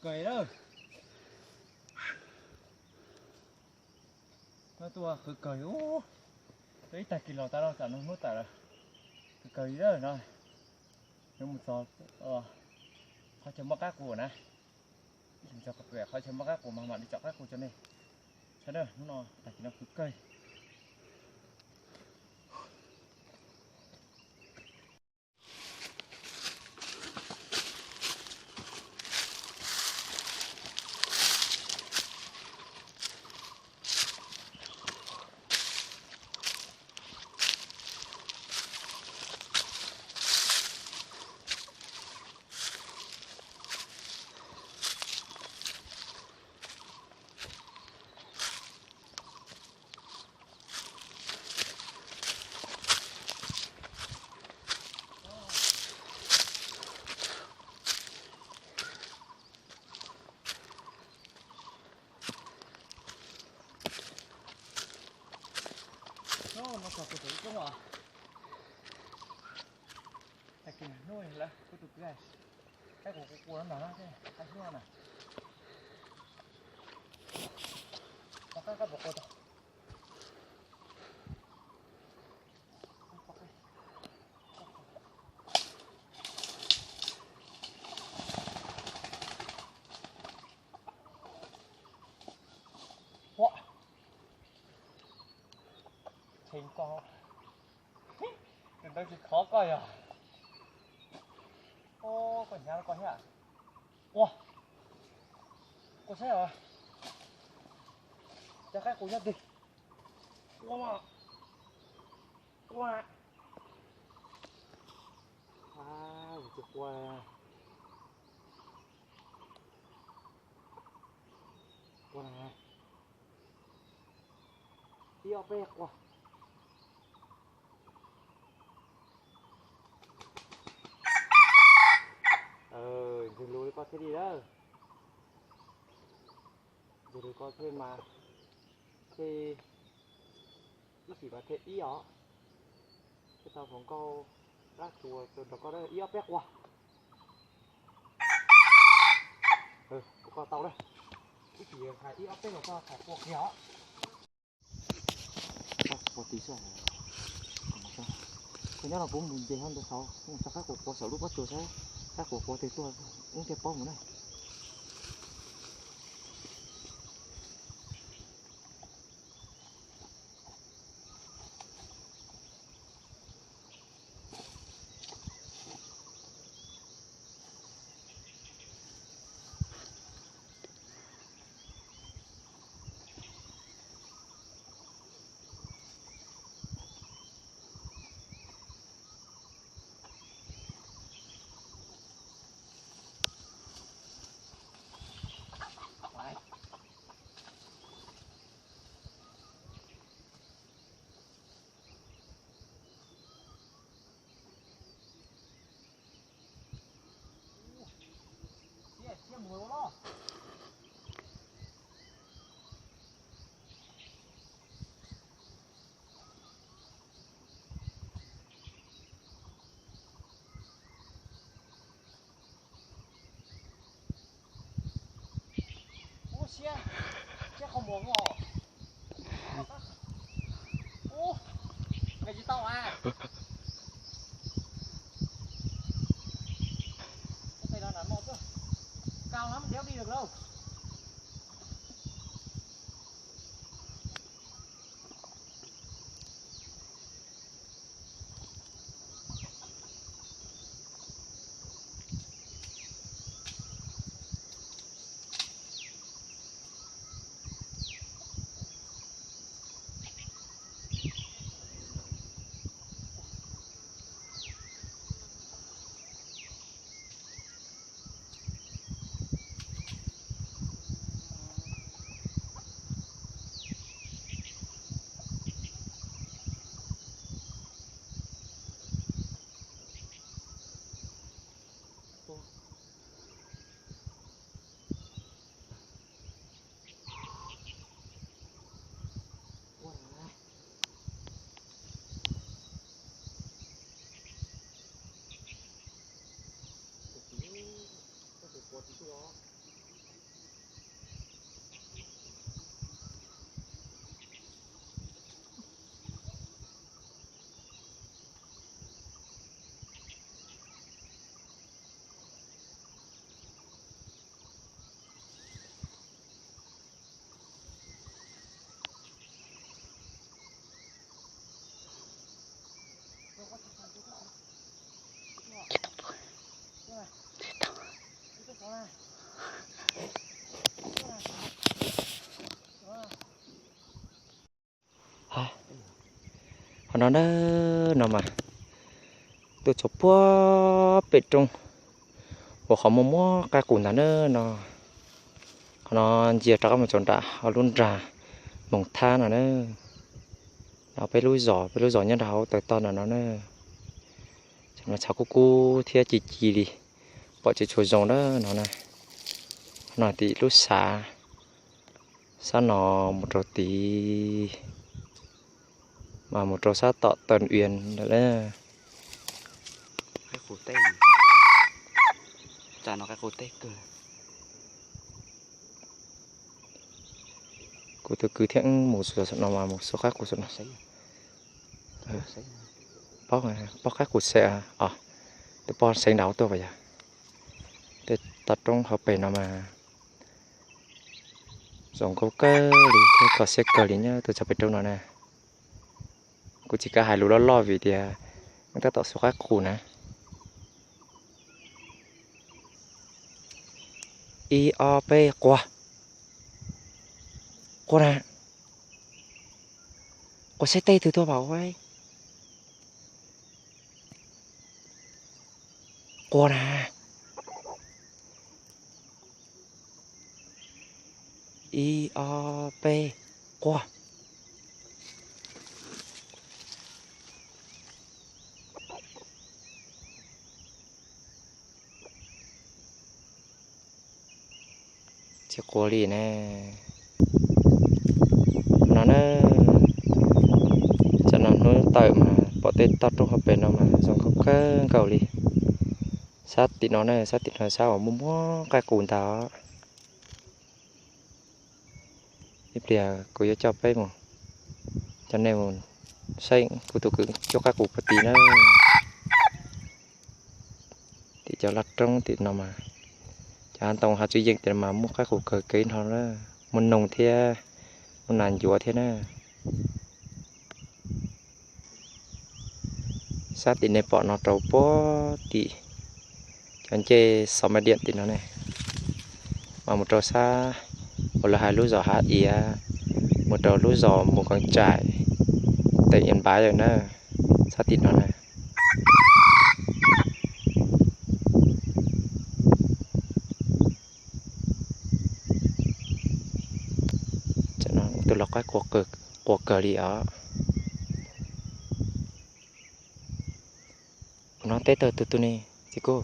Kawg lawm. No tuaj qhwv kawg li. Tuaj ib tag kis los tas los tam no hnub tawm lawm. Qhwv kawg li lawm no. Hnub mus txog qhov chaw muaj qaib qus na. Ib sim txog qhov chaw muaj qaib qus mas mam li tsom qaib qus rau nej saib na. Hnub no tag kis no qhwv kawg. No txog kuv tus ib koob os. Tag kis hnub lawm kuv tus kwv, qaib qus kuv qua no na, qaib hlub na. Qaib, qaib puas qua tau? Ua, tsheej koj, tus ntawd tsis khov koj yog. Koj hnyav koj thiab. Ua, koj saib os, cov qaib qus nyob twg? Ua, ua, ua, tsis qua. Qua na, ib ob peb qua. Ntxwg lus li koj thiaj li lawm. Ntxwg lus koj thiaj mas, thiaj ib sim mas thiaj ib os. Thiaj tau hluas nkauj qab qus rau koj ib ob peb qua. Kuv koj tau lawm. Ib sim hais ib ob peb los koj hais qua kiag os. Koj nyob los kuv mus nce hauv ntawd saud, mus tso qaib qus qua saum lub pob tsuas saib qaib qus qua twg tuaj, wb thiaj paub mus na. Ub siab, siab qhov muag os. Ub, nqis tsis tau a. Ub, tes los nram no xwb. Cao lắm, đéo đi được đâu. Qhov no na, no mas tuaj txog puag pem roob uas qhov muaj muaj qaib qus ntag na no. Qhov no ntsia rov qab mus txog nram hauv lub nra Moos Thab no na. No peb lub zos, peb lub zos nyob nram hauv taw toj no no na. Tsam no tshav kub kub thiab ci ci li, pom tsis tshua zoo na no na. No tim lub xav, xav no mus rau tid, mas mus rau sab tom Tân Uyên lawm na. Kuv tus kwv thiab wb mus no mas mus xuas qaib qus saum no. Pog, pog qaib qus xeem, tus pog xeem nraud tuaj vas yog. Tej toj roob hauv pes no mas zoo nkauj kawg li thiab kho siab kawg li nyob tuaj txog pem roob no na. Kuv tsis kav hais lus loj loj vim tias wb tab tom xuas qaib qus na. Ib ob peb quaj. Quaj na. Quaj saib tej twg tuaj pom ua. Quaj na. Ib ob peb quaj. Tsis quaj li ne. No na, tsam no hnub tawm mas pom tej toj roob hauv pes no mas zoo nkauj kawg nkaus li. Sab tim no na, sab tim no sab uas muaj muaj qaib qus ntag. Ib pliag kuv yuav coj peb mus, coj nej mus saib kuv tus kwv cuab qaib qus puag tid na. Tim cov laj roob tim no mas, cov hav ntoo hav tswv yeej tim no mas muaj qaib qus kawg kev no na, muaj noog thiab, muaj nas ncuav thiab na. Sab tim nej pom no rau puag tim cov ncej xov maj diam tim no ne, mas mus rau sab uas lawv hais lub zos Hav Iav, mus rau lub zos Mus Koos Tsaim, teem Yas Npav lawm na, sab tim no na. Tus lau qaib quas kawg li os. Kuv no teb tawg tus tus ne, txiv kuj.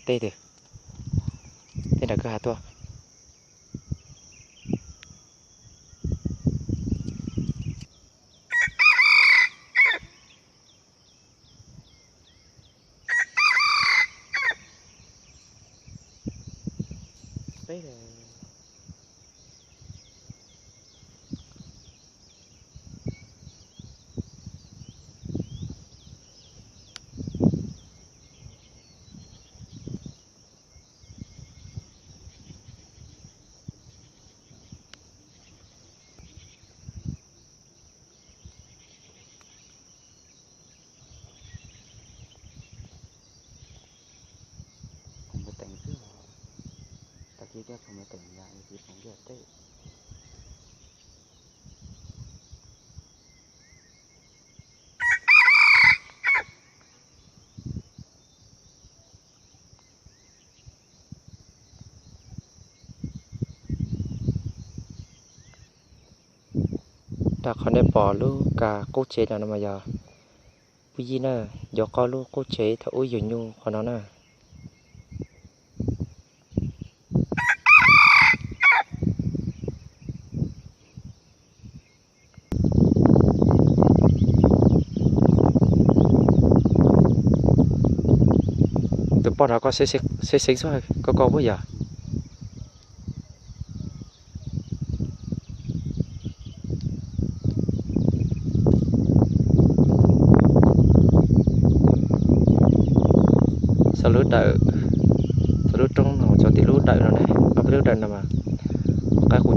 Teb twg? Teb nram kwj ha tuaj. Rau qhov nej pom lub kas qub tsev no no mas yog pub yij na, yuav qaub lub qub tsev thaum ub yug nyuj qhov no na. Tus poj no koj xeeb xeeb xwb, koj koj puab yog. Xav lub dawm, xav lub roob no cov tim lub dawm no ne, ob peb lub dawm no mas qaib qus